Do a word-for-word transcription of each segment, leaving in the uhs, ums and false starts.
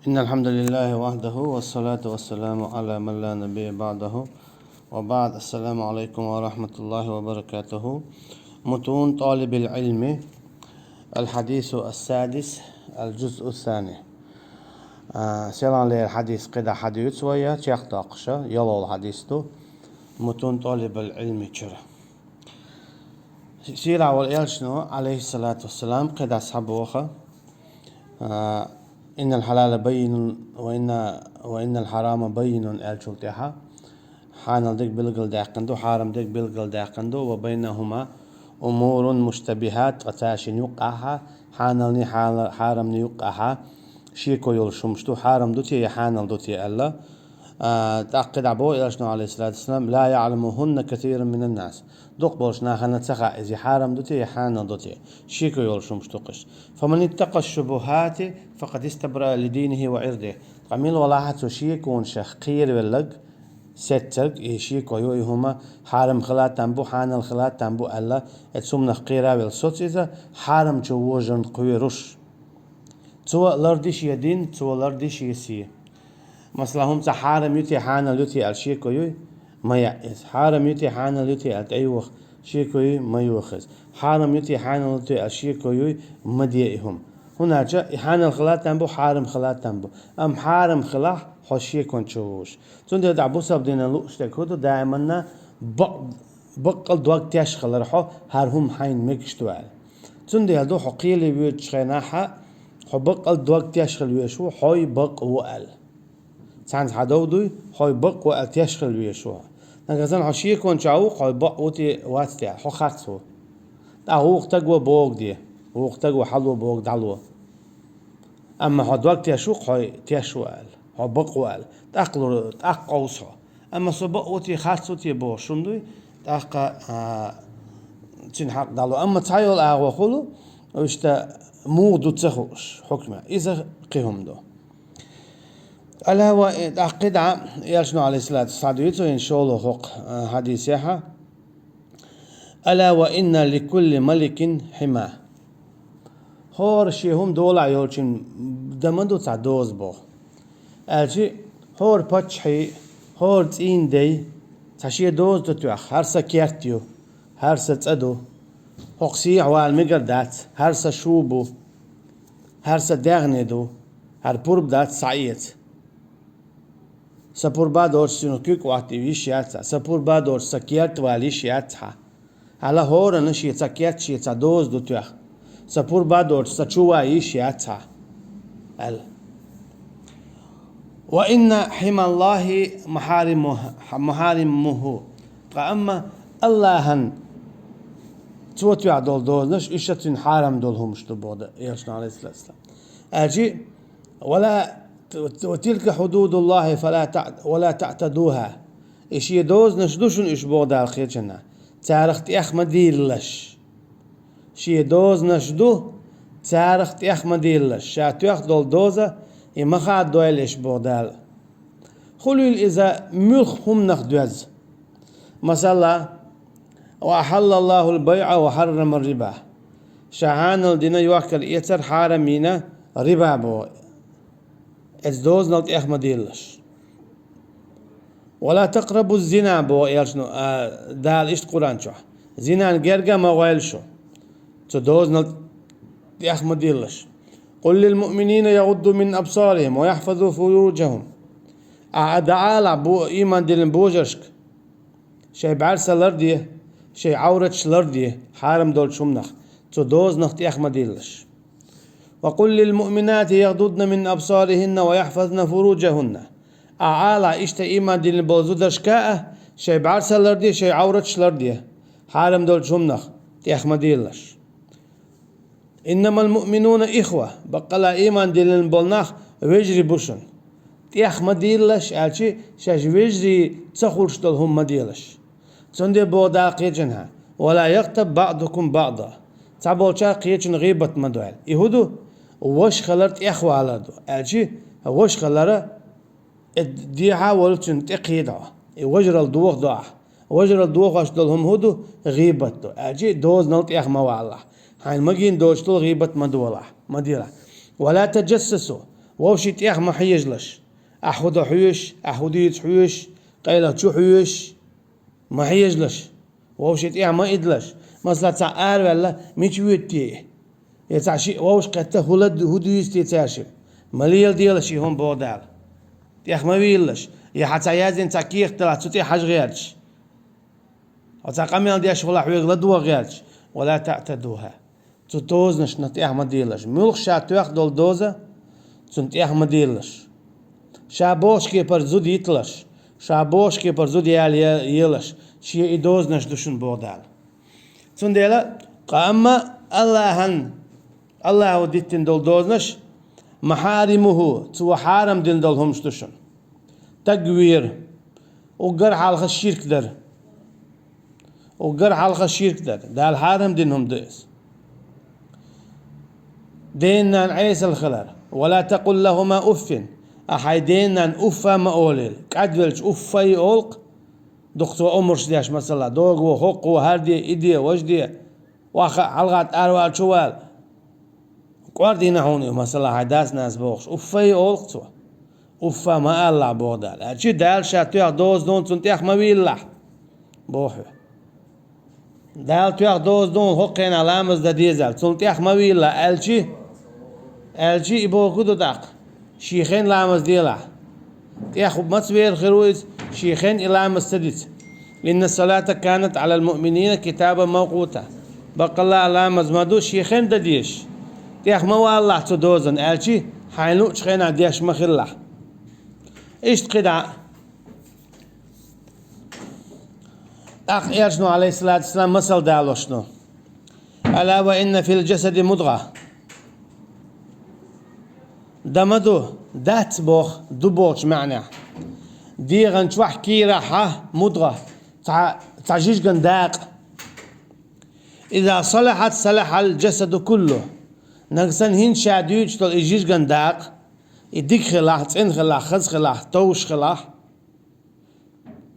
إن الحمد لله وحده، والصلاة والسلام على من لا نبي بعده، وبعد. السلام عليكم ورحمة الله وبركاته. متون طالب العلم، الحديث السادس، الجزء الثاني. А, селан лер хьадис кхида хьадуьйцу вая, чекхдоккхуша, ялол хьадис ду. Мутун طالب العلم чура. Сийлахь волу элчано, алейхиссалату вассалам, кхидӀа схьабоху, а, «إن الحلال بين وإن، وإن الحرام بين», аьллачул тӀаьхьа, хьанал дерг билгалдаьккхина ду, хьарам дерг билгалдаьккхина ду, «وبينهما أمور مشتبهات», ткъа цаьршинна юккъехь, хьаналний, хьала-, хьарамний юккъехь, шеко йолуш хӀумаш ду, хьарам ду те я хьанал ду те аьлла. А, тӀаккха кхидӀа боху элчано, алейхиссалату вассалам: «لا يعلمهن كثير من الناس». Дукха болчу нахана ца хаьа иза, я хьарам ду те, я хьанал ду те. Шеко йолуш хӀумаш ду-кх уьш. «فمن اتقى الشبهات فقد استبرأ لدينه وعرضه». Ткъа мила валахь а цу шеконашах кхеравелларг, сеццарг, и шеко ю и хӀума, хьарам хила а там бу, хьанал хила а там бу аьлла, и цу хӀуманах кхеравелла соцу иза, хьарамчу вожарна кхоьруш. Цо ларди шен дин, цо ларди шен сий. Масала, хӀума цхьа хьарам ю те, хьанал ю те аьлла шеко юй? Ма яа иза. Хьарам ю те, хьанал ю те аьлла тӀейоха шеко юй? Ма йоха иза. Хьарам ю те, хьанал ю те аьлла шеко юй? Ма де и хӀума. ХӀунда аьлча и хьанал хила а там бу, хьарам хила а там бу. Амма хьарам хилахь, хьо шекон чу вуш. Цундела тӀехь бусалба динан лууш дерг хӀун ду, даиманна бакъ-, баккъал дог теш хилар хьо, хӀара хӀума хьайна мегаш ду аьлла. Цундела ду хьо кхеле воьдучу хенахь а, хьо баккъал дог теш хила везаш ву, хьой бакъ ву аьлла. Цхьаьнца хьан дов дуй, хьой бакъ ву аьлла теш хила везаш ву. Нагахь санна хьо шекон чохь ву, хьой бакъ ву те, вац те, хьо харц ву. ТӀаккха вукху стага боху де, вукху стага хьало боху дӀало. Амма хьо дог теш ву, хьой теш ву аьлла, хьо бакъ ву аьлла. ТӀаккха лур-, тӀаккха къовса хьо. Амма со бакъ ву те, харц ву те бохуш хӀума дуй, тӀаккха, а, цуьнан хьакъ дӀало. Амма цхьа йолу агӀо хуьлу, иштта муха ду ца хууш хьукма. Иза кхин хӀума ду. Ала ва, тӀаккха кхидӀа, элчано, алейхиссалату, схьадуьйцу вайна шолгӀа хӀокху, а, хьадисехь: «ألا وإن لكل ملك حمى». ХӀора шен хӀума долахь йолчун дан ма ду цхьа доза боху. Аьлчи, хӀора паччахьий, хӀора цӀийнан дей цхьа шен доза ду тоьхна, хӀара сан керт ю, хӀара сан цӀа ду, хӀокху сехьа вала мегар дац, хӀара сан шу бу, хӀара сан дегӀне ду, хӀара пурба дац, схьаэца. Сан пурба доцуш цуьнан куьг хӀоттийна йиш яц хьан, сан пурба доцуш сан керта вала йиш яц хьан. Хьала хӀоранна шен цхьа керт, шен цхьа доза ду тоьхна. Сан пурба доцуш сан чу ван йиш яц хьан, аьлла. «وإن حمى الله محارمه، محارمه». Ткъа амма Аллахьан цо тоьхна долу дозанаш, уьш а цуьнан хьарам долу хӀумаш ду боху элчано, алейхиссалату вассалам. Аьлчи, «ولا، وتلك حدود الله فلا تع، ولا تعتدوها». И шен дозанаш ду шуна уьш боху Дала кхечанна. Царах тӀех ма дийлалаш. Шен дозанаш ду, царах тӀех ма дийлалаш. Ша тоьхна долу доза, и ма хададойла уьш боху Дала. Хуьлийла иза муьлхха хӀуманах доьзна. Масала, «وأحل الله البيع وحرم الربا». Ша хьанал дина, йохкар эцар, хьарам йина риба боху. Эцу дозанал тӀех ма дийлалаш. «ولا تقربوا الزنا», боху элчано, а, Дала иштта Къуръан чохь. Зинан герга а ма гӀойла шу. Цу дозанал тӀех ма дийлалаш. «قل للمؤمنين يغضوا من أبصارهم ويحفظوا فروجهم». Ахьа дӀаала бу-, ийман диллина божаршка: шайн бӀаьрса ларде, шайн Ӏавраташ ларде, хьарам долчу хӀуманах, цу дозанах тӀех ма дийлалаш. «وقل للمؤمنات يغضضن من أبصارهن ويحفظن فروجهن». Ахьа ала иштта ийман диллина болу зударшка а, шайн бӀаьрса ларде, шайн Ӏавраташ ларде, хьарам долчу хӀуманах тӀех ма дийлалаш. «إنما المؤمنون إخوة», баккъала ийман диллина болу нах вежарий бу шуна. ТӀех ма дийлалаш аьлчи, шаьш вежарий ца хуьлуш долу хӀума ма делаш. Цундела боху Дала кхечанхьа: «ولا يغتب بعضكم بعضا». Цхьаболчара кхечун гӀийбат ма дойла. И хӀун ду? Ваша хилар тӀехвалар ду. Аьлчи, ваша хилара, и дехьа а волу цуьнан тӀе кхийда хьо. И важаралла дохадо ахь. Важаралла дохош долу хӀума хӀун ду? ГӀийбат ду. Аьлчи, дозанал тӀех ма валалахь. Хьайна магийна доцуш долу гӀийбат ма долахь, ма делахь. «ولا تجسسوا». Вовшийн тӀех ма хьежалаш. Ахь хӀун до хьоьжуш, ахь хӀун дуьйцу хьоьжуш, къайлаха чу хьоьжуш, ма хьежалаш. Вовшийн тӀех ма идалаш. Масала, цхьаъ араваьлла, мича воьду те? Я цхьа шиъ вовшахкхетта, хӀун ла-, хӀун дуьйцу те цаьршимма? Ма леладелаш и хӀума, боху Дала. ТӀех ма вийлалаш. Я хьан цхьа яздина цхьа кехат делахь, цу тӀе хьажа гӀерташ. Хьо цхьа къамел деш хилахь, хьоьга ладогӀа гӀерташ. ولا تعتدوها. Цу дозанашна тӀех ма дийлалаш. Муьлхха ша тоьхна долу доза, цунна тӀех ма дийлалаш. Ша бохучу кепара зуда йиталаш, ша бохучу кепара зуда яла е-, елаш, шен и дозанаш ду шуна, боху Дала. Цундела къа амма Аллахьан, Аллахьо диттина долу дозанаш, محارمه, цо хьарам дина долу хӀумаш ду шуна. Стаг вер, уггар хьалха ширк дар. Уггар хьалха ширк дар. Дала хьарам дина хӀума ду иза. Ден-нана Ӏесалла хилар. ولا تقل لهما أف. Ахь хьайн ден-нанна уффа ма олийла. КӀадвелча уффай олу-кх. Дукха цо омраш деш, масала, догву, хӀокху, хӀара де, и де, важа де. Охьа хьалха аравала, чувала. КӀордийна хьуна и, масала, хьайн дас-нанас бохуш. Уффай олу-кх цо. Уффа ма алалахь, боху Дала. Аьлчи Дала ша тоьхна доза дуна цунна тӀех ма вийлалахь, боху хьоьга. Дала тоьхна доза дуна хӀокху хенахь ламаз дан дезал, цунна тӀех ма вийлалахь, аьлчи, аьлчи и бохург ду тӀаккха. Шен хенахь ламаз делахь. ТӀех маца вер хир ву иза, шен хенахь и ламаз ца дица. إن الصلاة كانت على المؤمنين كتابا موقوتا. Баккъалла ламаз ма ду шен хенахь дан дезаш. ТӀех ма валалахь цу дозанна, аьлчи, хьайна луъучу хенахь деш ма хилалахь. Иштта кхидӀа. ТӀаккха Элчано, Ӏалайхиссалату вассалам, масал далош ду. ألا وإن في الجسد مضغة. Дан ма ду, дац боху, ду бохучу маьӀнехь. ДегӀан чохь кийрахь мудгӀа, цхьа, цхьа жижиган дакъа. إذا صلحت صلح الجسد كله. Нагахь санна хӀинца ша дуьйцуш долу и жижиган дакъа, и дика хилахь, цӀена хилахь, хаза хилахь, товш хилахь,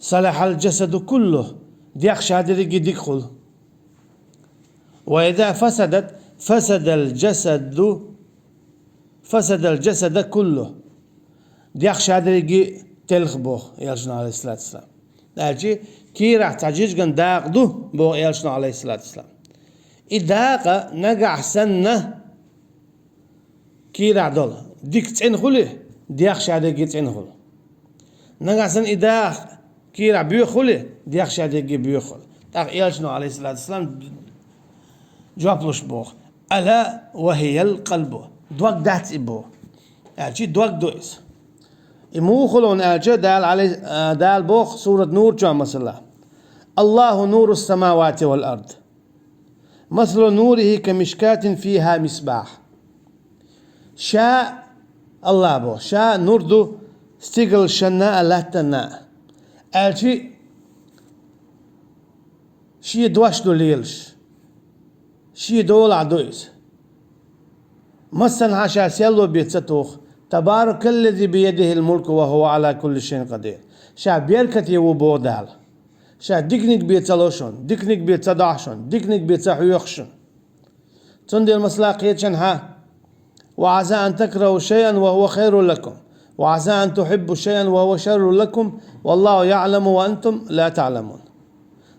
صلح الجسد كله, дегӀ ша дерриге дика хуьлу. وإذا فسدت فسد الجسد، فسد الجسد كله. ДегӀ ша дерриге телха боху Элчано, Ӏалайхиссалату вассалам. Аьлчи, кийрахь цхьа жижиган дакъа ду, боху Элчано, Ӏалайхиссалату вассалам. И дакъа нагахь санна кийрахь долу дика цӀена хуьлий, дегӀ ша дерриге цӀена хуьлу. Нагахь санна и дакъа кийрахь боьха хуьлий, дегӀ ша дерриге боьха хуьлу. ТӀаккха Элчано, Ӏалайхиссалату вассалам, жоп луш боху: ألا وهي القلب. Дог дац и боху. Аьлчи дог ду иза. И муха хуьлу аьлча, Дала, Ӏалай-, а, Дала боху сурат Нур чохь, масала: الله نور السماوات والأرض. مثل نوره كمشكاة فيها مصباح. Ша, Аллах боху, ша нур ду стигалшна а, латтана а. Аьлчи шен дош ду лелаш, шен долахь ду иза. Массанхьа ша серло бен ца туху. تبارك الذي بيده الملك وهو على كل شيء قدير. Ша беркате ву боху Дала. Ша диканиг бен ца ло шуна, диканиг бен ца дохьу шуна, диканиг бен ца хьоьху шуна. Цундела масала кхечанхьа: وعسى أن تكرهوا شيئا وهو خير لكم، وعسى أن تحبوا شيئا وهو شر لكم، والله يعلم وأنتم لا تعلمون.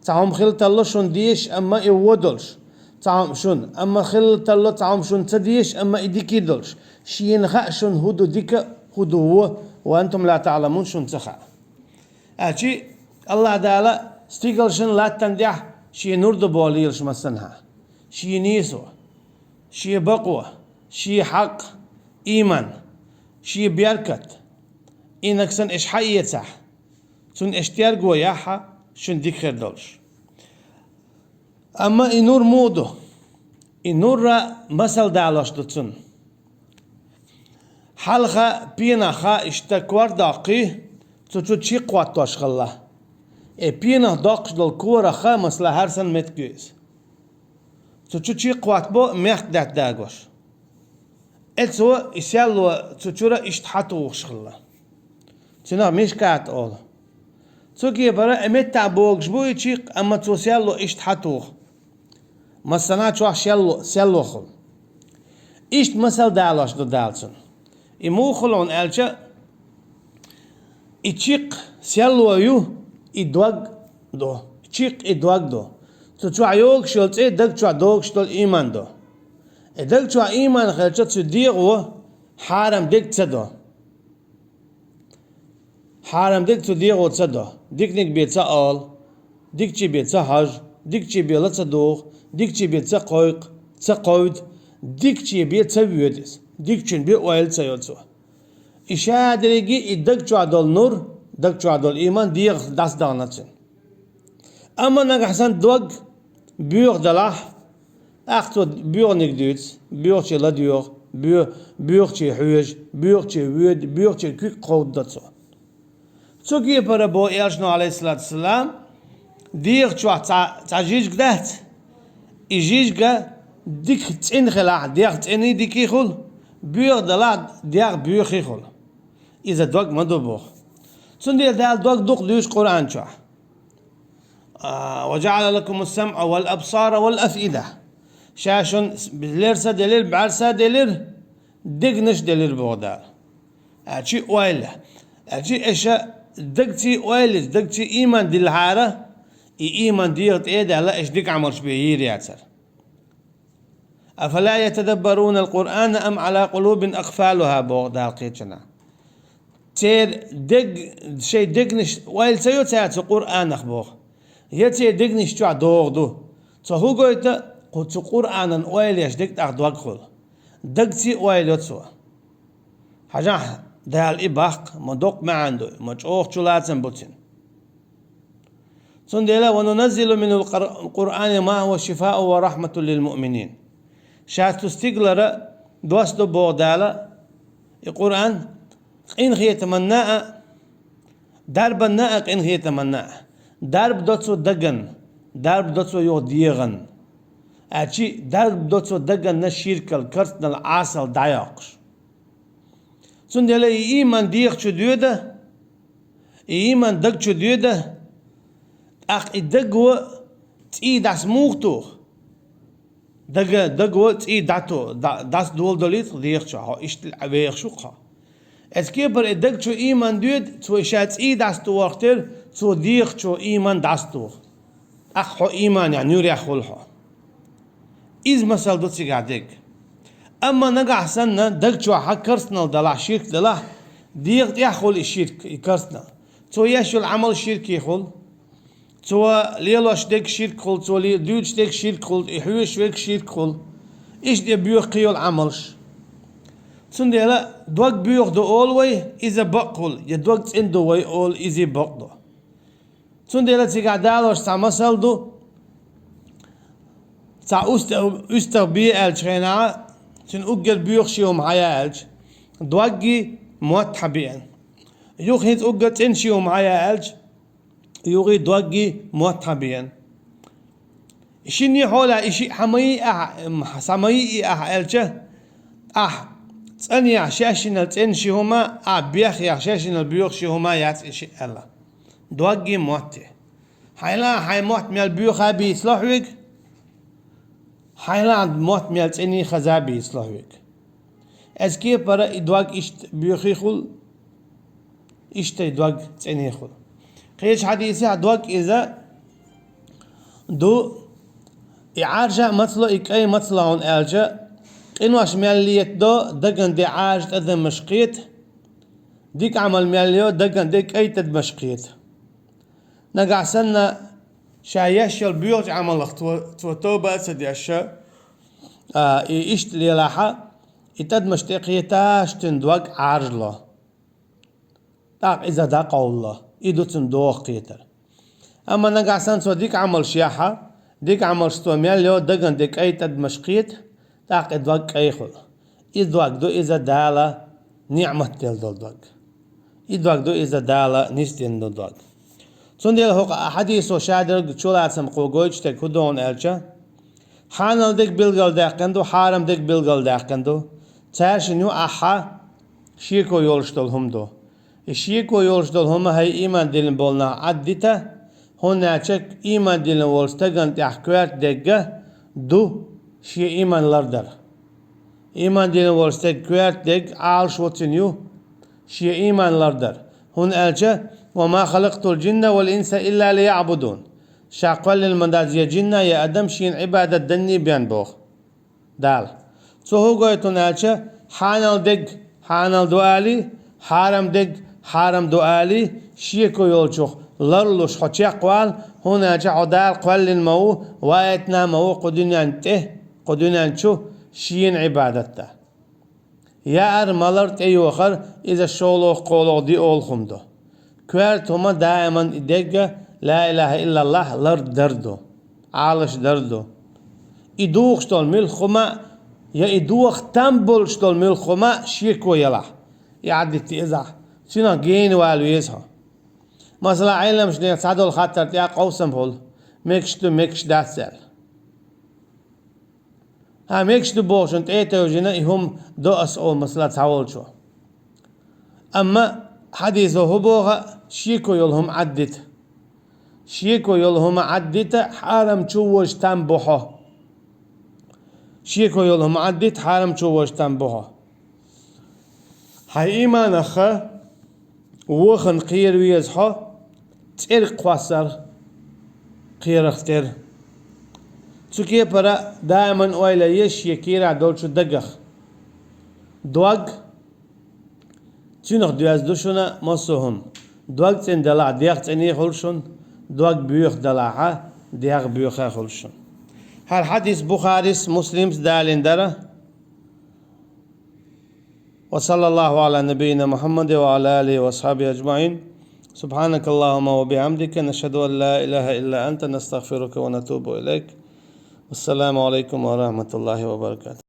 Цхьа хӀума хила тарло шуна дезаш, амма и вон долуш. Цхьа хӀума шуна, амма хила тарло цхьа хӀума шуна ца дезаш, амма и дика долуш. Шена хаьа шуна хӀун ду дика, хӀун ду вон, وأنتم لا تعلمون, шуна ца хаьа. Аьлчи, Аллах Дала стигалшна, латтана тӀехь шен нур ду боху лелаш массанхьа. Шен нийсо, шен бакъо, шен хьакъ, ийман, шен беркат. И нагахь санна аш хьаэцахь, цунна аш терго яхь, шуна дика хир долуш. Амма и нур муха ду? И нурра масал далош ду цунна. Хьалха пенах иштта кор доккхий, цу чу чу кхоттош хилла. И пенах доккхуш долу корах, масала, хӀара санна меттиг ю иза. Цу чу чу кхоттабо мехкдаьтта дагош. Эцо и серло цу чуьра иштта хьатухуш хилла. Цунах мишкат олу. Цу кепара и меттахь богуш бу и чу, амма цо серло иштта хьатуху. Массанхьа чохь серло, серло хуьлу. Иштта масал далош ду Дала цунна. И муха хуьлу аьлча, и чиккха серло ю, и дог ду. Чиккха и дог ду. Цу чохь йогуш йолу цӀе даг чохь догуш долу ийман ду. И даг чохь ийман хилча, цу дегӀо хьарам дерг ца до. Хьарам дерг цу дегӀо ца до. Диканиг бен ца олу, дикачий бен ца хьожу, дикачий бен ла ца дугӀу, дикачий бен ца кхойкху, ца кховду, дикачий бен ца воьду иза, дикачун бен ойла ца йо цо. И шадерриге и даг чохь долу нур, даг чохь долу ийман дегӀах дӀасадахана цуьнан. Амма нагахь санна дог боьха делахь, тӀаккха цо боьханиг дуьйцу, боьхачий ладоьгӀу, боь-, боьхачий хьоьжу, боьхачий воьду, боьхачий куьг кховдадо цо. Цу кепара боху Элчано, Ӏалайхиссалату вассалам, дегӀа чохь цхьа, цхьа жижиг дац, и жижиг дика цӀена хилахь, дегӀ цӀений дикий хуьлу, боьха делахь, дегӀ боьхий хуьлу. Иза дог ма ду боху. Цундела Дала дог дукха дуьйцу Къуръан чохь. А, «Ва жаъала лакумус самъа вал абсара вал афъида». Ша шуна лерса делира, бӀаьрса делира, дегнаш делира боху Дала. Аьлчи ойла. Аьлчи аша дагций ойла, дагций ийман диллахьара, и ийман дегӀа тӀе а даьлла, аша дика Ӏамалш бен йийр яцара. «Афала ятадаббарунал Къуръана ам ала къулубин акъфалуха», боху Дала кхечанахь. Церан дег-, шайн дегнаш ойла ца йо цара цу Къуръанах боху? Я церан дегнаш чохь догӀа ду? Цо хӀун гойту, кху цу Къуръанан ойла еш дерг тӀаккха дог хуьлу. Дагций ойла йо цо. Хьажахь, Дала и баккха, ма доккха маьӀна ду, ма чӀогӀа чулацам бу цуьнан. Цундела: «Ва нуназзилу минал Къур-, Къуръани ма хӀува шифаун ва рахматун лил муъминин». Ша цу стигалара доссадо боху Дала, и Къуръан, къинхетаманна а, дарбанна а, къинхетаманна а. Дарба до цо даган, дарба до цо юха дегӀан. Аьлчи дарба до цо даганна ширкал, карцнал, Ӏасал дӀайоккхуш. Цундела и ийман дегӀа чу доьду, и ийман даг чу доьду, тӀаккха и даго цӀий дӀаса муха туху? Дага, даго цӀий дӀату-, дӀа-, дӀаса доладалийта дегӀа чу, хьо иштта вехаш ву-кх хьо. Эцу кепара и даг чу ийман доьду, цо и ша цӀий дӀаса тухарх тера, цо дегӀа чу ийман дӀаса туху. ТӀаккха хьо ийманехь нуьрех хуьлу хьо. Иза масал ду цигахь дерг. Амма нагахь санна даг чохь карцнал далахь, ширк далахь, дегӀа тӀехь хуьлу и ширк, и карцнал. Цо еш йолу Ӏамал ширкий хуьлу. Цо лелош дерг ширк хуьлу, цо ле-, дуьйцуш дерг ширк хуьлу, и хьоьжуш верг ширк хуьлу. Иштта боьху кхин йолу Ӏамалш. Цундела дог боьха ду олу вай, иза бакъ хуьлу, я дог цӀена ду вай олу, иза бакъ ду. Цундела цигахь далош цхьа масал ду. Цхьа уьста-, уьстагӀ бе аьллачу хенахь, цуьнан уггар боьха ши хӀума хьая аьлча, доггий мотт хьан беана. Юха хӀинца уггар цӀена ши хӀума хьая аьлча, юхий доггий мотт хьан беана. Шинне хьолехь и шиъ хьан ма йий ахьа, м, схьа ма йий ахьа аьлча, ахьа цӀанъяхь шаьшшинал цӀена ши хӀума, ахьа бехъяхь шаьшшинал боьха ши хӀума яц и шиъ аьлла. Доггий мотти. Хьайна хьайн мотт мел боьха а бийцало хьоьга, хьайна мотт мел цӀений хаза а бийцало хьоьга. Эцу кепара и дог иштта боьхий хуьлу, иштта и дог цӀений хуьлу. Кхечу хьадисехь дог иза ду, и Ӏаржа а мацало, и кӀай мацало хьуна аьлча, къинош мел летадо, даган де Ӏаржа тӀадамаш кхета, дика Ӏамал мел йо, даган де кӀай тӀадамаш кхета. Нагахь санна ша еш йолу боьхачу Ӏамалах цо, цо тоба а ца деш, а, и иштта лелахьа, и тӀадамаш тӀекхеташ цуьнан дог Ӏаржало. ТӀаккха иза дӀакъовлало. И ду цуьнан догӀа кхетар. Амма нагахь санна цо дика Ӏамалш яхьа, дика Ӏамалш цо мел йо, даган де кӀай тӀадамаш кхета, тӀаккха и дог кӀай хуьлу. И дог ду иза Дала ниӀмат делла долу дог. И дог ду иза Дала нисдина долу дог. Цундела хӀокху хьадисо шадерг чулацам кхо гойтуш дерг хӀун ду аьлча, хьанал дерг билгалдаьккхина ду, хьарам дерг билгалдаьккхина ду. Цаьршинна ю ахьа шеко йолуш долу хӀума ду. И шеко йолуш долу хӀума хьайн ийман диллина болу нах Ӏаддита, хӀунда аьлча ийман диллина волу стагана тӀехь коьрта дегга ду шен ийман лардар. Ийман дина волчу стеган коьрта дерг Ӏалашо цуьнан ю шен ийман лардар. ХӀунда аьлча: «Ва ма халакътул джинна вал инса илла лиягӀбудун». Ша кхоьллина ма дац я джинна, я адам шена Ӏибадат данна бен боху Дала. Цо хӀун гойту аьлча, хьанал дерг хьанал ду алий, хьарам дерг хьарам ду алий, шеко йолчух ларлуш хьо чекхвала, хӀунда аьлча хьо Дала кхоьллина ма ву, ваийтина ма ву кху дуьнен тӀе, кху дуьнен чу шена Ӏибадат дан. Яар, малар, тӀейохар, иза шолгӀа-кхоалгӀа диъ олу хӀума ду. Коьрта хӀума даиман и дерг а ла илаха иллаллах лардар ду, Ӏалашдар ду. И духуш долу муьлхха хӀума а, я и доха там болуш долу муьлхха хӀума а шеко ялахь, и Ӏаддитта изахь, цуьнах гена вала веза хьо. Масала, Ӏеламнехан цхьадолу хаттар тӀехь къовсам хуьлу: мегаш ду, мегаш дац аьлла. Хьан мегаш ду бохучун тӀе а тевжина, и хӀума до ас олу, масала, цхьаволчо. Амма хьадисо хӀун боху а, шеко йолу хӀума Ӏаддита. Шеко йолу хӀума Ӏаддита, хьарам чу вожа там бу хьо. Шеко йолу хӀума Ӏаддита, хьарам чу вожа там бу хьо. Хьайн ийманах вохана кхера веза хьо, цӀерга кхоссар кхерах тера. Цу кепара даиман ойла е шен кийрахь долчу дагах. Дог, цуьнах доьзна ду шуна массо а хӀума. Дог цӀена далахь, дегӀ цӀена хуьлу шуна, дог боьха далахь, дегӀ боьха хуьлу шуна. ХӀара хьадис Бухарис, Муслимс далийна дара. وصلى الله على نبينا محمد وعلى آله وأصحابه أجمعين. سبحانك اللهم وبحمدك، نشهد أن لا إله إلا أنت، نستغفرك ونتوب إليك. والسلام عليكم ورحمة الله وبركاته.